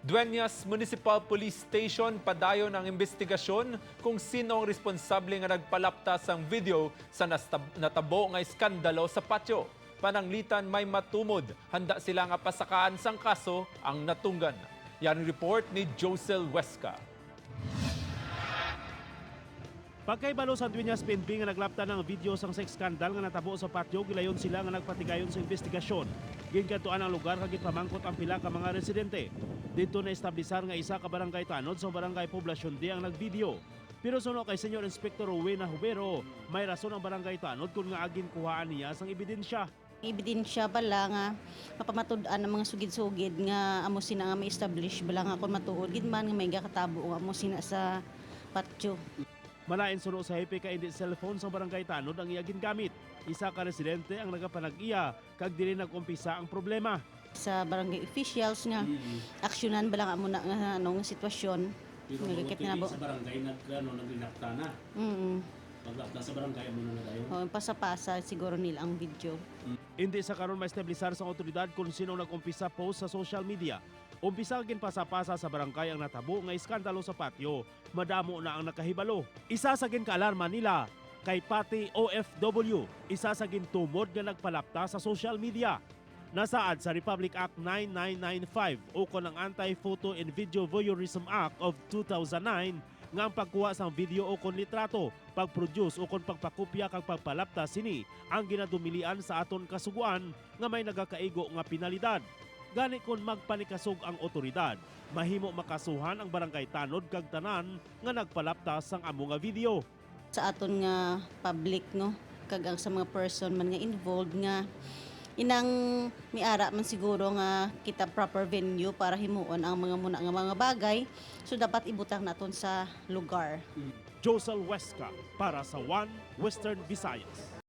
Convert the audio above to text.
Dueñas Municipal Police Station, padayon ang investigasyon kung sino ang responsable nga nagpalapta sang video sa natabo nga iskandalo sa patio. Pananglitan may matumod, handa sila nga pasakaan sang kaso ang natunggan. Yan ang report ni Josel Huesca. Pagkaibalo sa Dueñas PNP nga naglapta ng video sang sex scandal nga natabo sa patio, gilayon sila nga nagpatigayon sa investigasyon. Ginkadtuan ang lugar kag gipamangkot ang pila ka mga residente. Didto na establisar nga isa ka barangay tanod sa Barangay Poblacion D ang nagvideo. Pero suno kay Senior Inspector Rowena Jubero, may rason ang barangay tanod kung ngaa ginkuhaan niya sang ebidensya. Ebidensya bala nga mapamatud-an ang mga sugid-sugid nga amo sina nga ma-establish bala nga kung matuod gid man nga may gakatabo nga amo sina sa patio. Malain, suno sa hepe, kay hindi cellphone sa barangay tanod ang iya gingamit. Isa ka residente ang nagapanag-iya kag dili nag-umpisa ang problema. Sa barangay officials nga aksyonan bala nga amo na nga ano nga sitwasyon. Pero Nga mga gakit nga TV nabo. sa barangay nag ano, naglilakta na. Paglakta sa barangay amo na dayon. Oh, pasa-pasa siguro nila ang video. Hindi sa karon maestablisar sa otoridad kung sino nag-umpisa post sa social media. Umpisa ginpasa-pasa sa barangay ang natabo nga iskandalo sa patio. Madamo na ang nakahibalo. Isa sa ginkaalarma nila kay pati OFW, isa sa gintumod nga nagpalapta sa social media. Nasaad sa Republic Act 9995 o kon ang Anti-Photo and Video Voyeurism Act of 2009 nga ang pagkuha sang video o kon litrato, pag-produce o kon pagpakopya kag pagpalapta sini ang ginadumilian sa aton kasuguan nga may nagakaigo nga penalidad. Gani kon magpanikasog ang otoridad, mahimo makasuhan ang barangay tanod kag tanan nga nagpalapta sang amo nga video. Sa aton nga public, no, kag ang sa mga person man nga involved nga inang miara man siguro nga kita proper venue para himuon ang mga muna nga mga bagay, so dapat ibutang naton sa lugar. Josel Huesca para sa One Western Visayas.